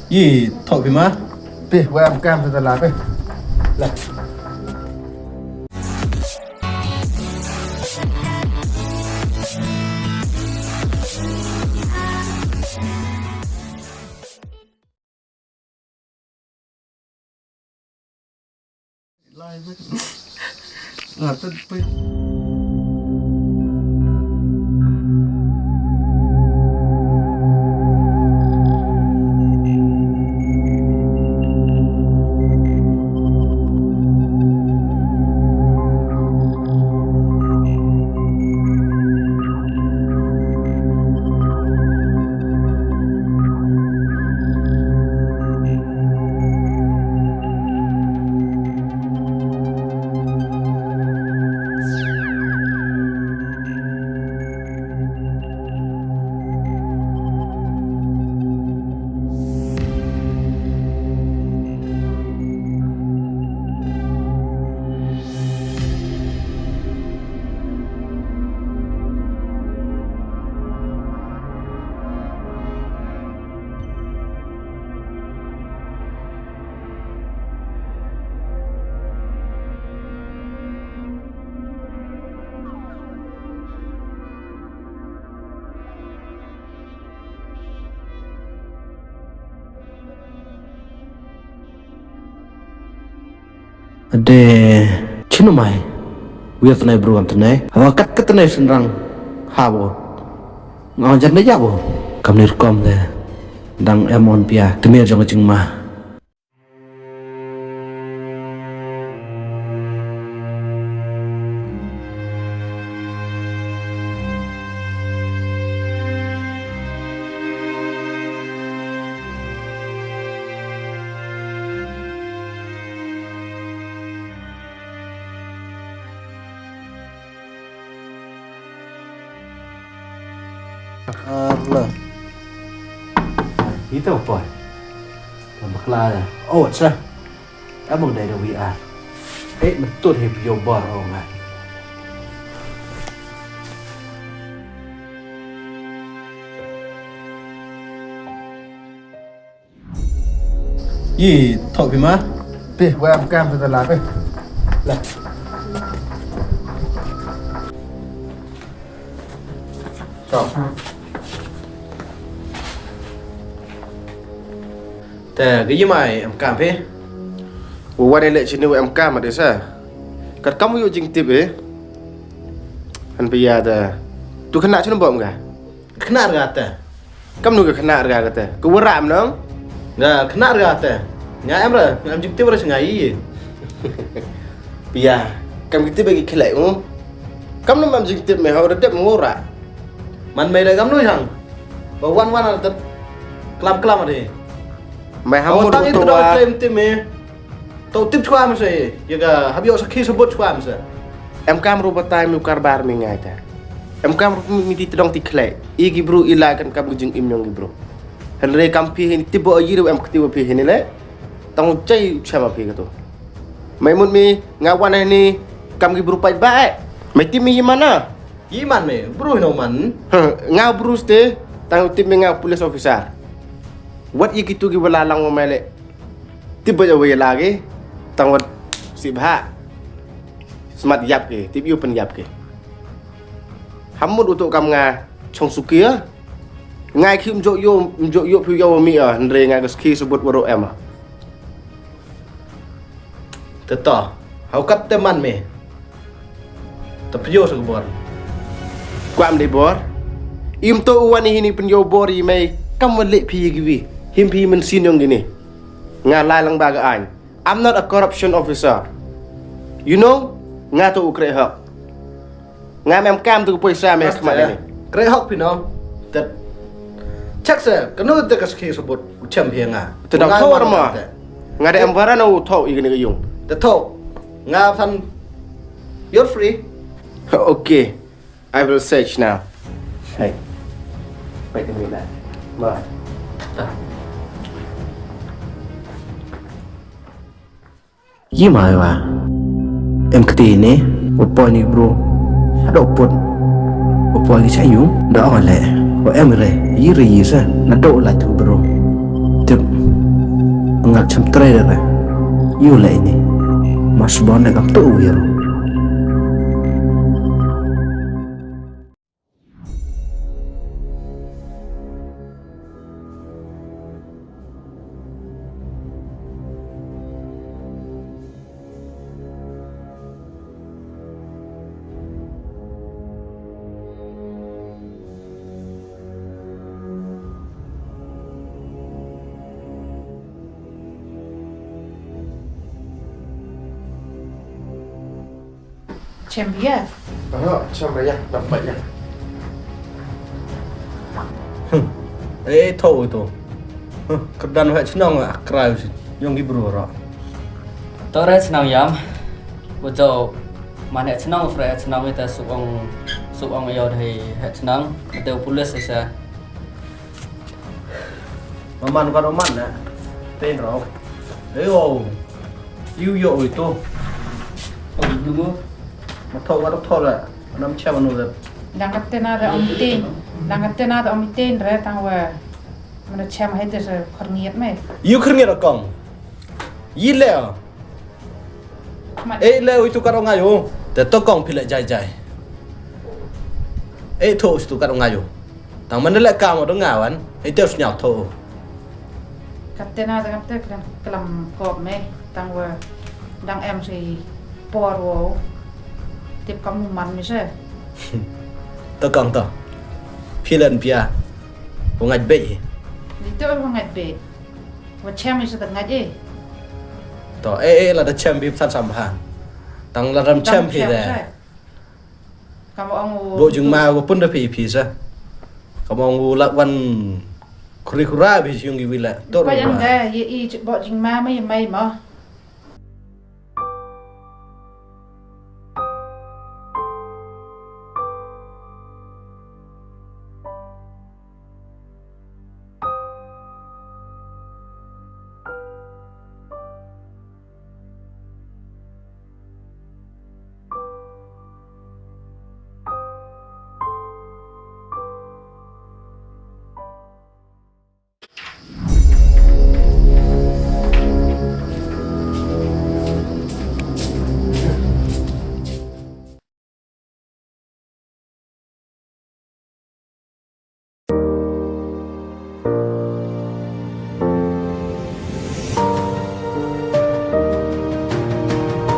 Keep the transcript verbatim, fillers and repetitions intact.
Yi, thok phi ma. Phi, wa em kam phi ta la phi. La. Ade, chinu mai. Wiya tnai bru kam tnai. Hawa kat kat tnai senrang. Habo. Ngau jan ne jabo. Kam nir kom de. Dang em on pia. Tmir jong jingma. Arla. Ito poi. Ka bakla ya. Oh, sa. Abang dai da wi ar. Eh, metut hi pio bar oh nga. Yi, thok phi ma. Phi, wa em kam phi ta la phi. La. Thok. Te, ka yi mai em kam phi. Wa wan ile chini wa em kam de sa. Kat kam yu jingtip eh. Han phi ya da. Tu kena chini bom ga. Kena ga te. Kam nu ka khynnah rga kata. Ka wara mnong? Nga khynnah rga kata. Nga em ra, nga em jingtip ra sha nga ïa. Pia, kam ki tip ki khlek mo. Kam nu mam jingtip me ha u da dep mo ra. Man me da kam nu jang. Ba wan wan ar tat. Klam klam ar he. Me ha mo tang to wa. Tip me. To tip chwa masa, ïa ka hap ïoh sakhi sabut chwa masa. Em kam ru batai mi u karbar mi ngai ta. Em kam ru mi ti tdong ti khlek. I ki bru i lai kan kam ki jingim yong ki bru. Hynrei kam phi hin tip bo yi ru em kti wa phi hin le. Tang chai chama phi ka tu. Mai mut mi nga wan ni kam ki bru pai bai. Mai tip mi yi mana. Yi man me, bru hino man. Huh, nga bru ste, tang tip me nga police officer. Wat yi ki tu ki wala lang wa mai le. Tip ba ja wei lagi, tang wat si bha. Smat yap ki, tip yu pen yap ki. Hamut utuk kam nga chong suki ya. Ngai ki mjok yo, mjok yo phi yo mi ya, hynrei nga ka ski sebut waro em. Te to, hau kat te man me. Te pyo sa ka bor. Kwam dei bor. Im to u wani hini pynyo bor i mei kam wa leh phi gi wi. Him phi men sin yong gini. Nga lai lang ba ga ain. I'm not a corruption officer. You know, nga to u kreh hok. Nga mem kam tu poi sa me khmat ni. Kreh hok phi no. Tet. Check sa, kanu te ka ski sabut u chem phi nga. Te dang thor ma. Nga da em bara na u thok i gini yung. Te thok. Nga san. You're free. Okay. I will search now. Hey. Wait a minute. Ma. Yi ma wa. Em kti ne. Wa poi ni bro. Ado put. Wa poi ki chayu. Da ong le. Wa em re. Yi re yi sa. Na do la tu bro. Tip. Ngat cham trei da re. Yu le ini. Mas bon ne kam tu u yero. Chem bia. Aha, chem bia, dapat ya. Hmm. Eh, tho tu. Huh, kedan hek senang lah, kerai usit. Yang di bro rak. Tore senang yam. Betul. Man hek senang, fre hek senang kita suang, suang yo dei hek senang. Betul pulis sa. Maman kan maman na. Ten rau. Ayo. Yu yo itu. Oh, dulu. Matho ka tho la. Nam cha manu da. Dang kate na da om tin. Dang kate na da om tin re tang wa. Mana cha ma hete se khorngiat me. Yu khorngiat kong. Yi le. Eh, le, ui tu kat ong ayo. Te to kong phi le jai jai. Eh, tho, ui tu kat ong ayo. Tang man le kam do nga wan. Eh, te snyau tho. Kat te na tang te klam klam kop me. Tang wa dang em si por wo. Tip kam man mi se. To kong to. Phi len pia. Wo ngait be. Ni to wo ngait be. Wa chem i sa da ngait e. To, eh, eh, la da chem phi san sam ha. Tang la ram chem phi de. Kam ong u. Bo jing ma, bo pun da phi phi sa. Kam ong u la wan kuri kura phi yung i wi la. To. Ba yang da, ye i bo jing ma, mai, mai mo.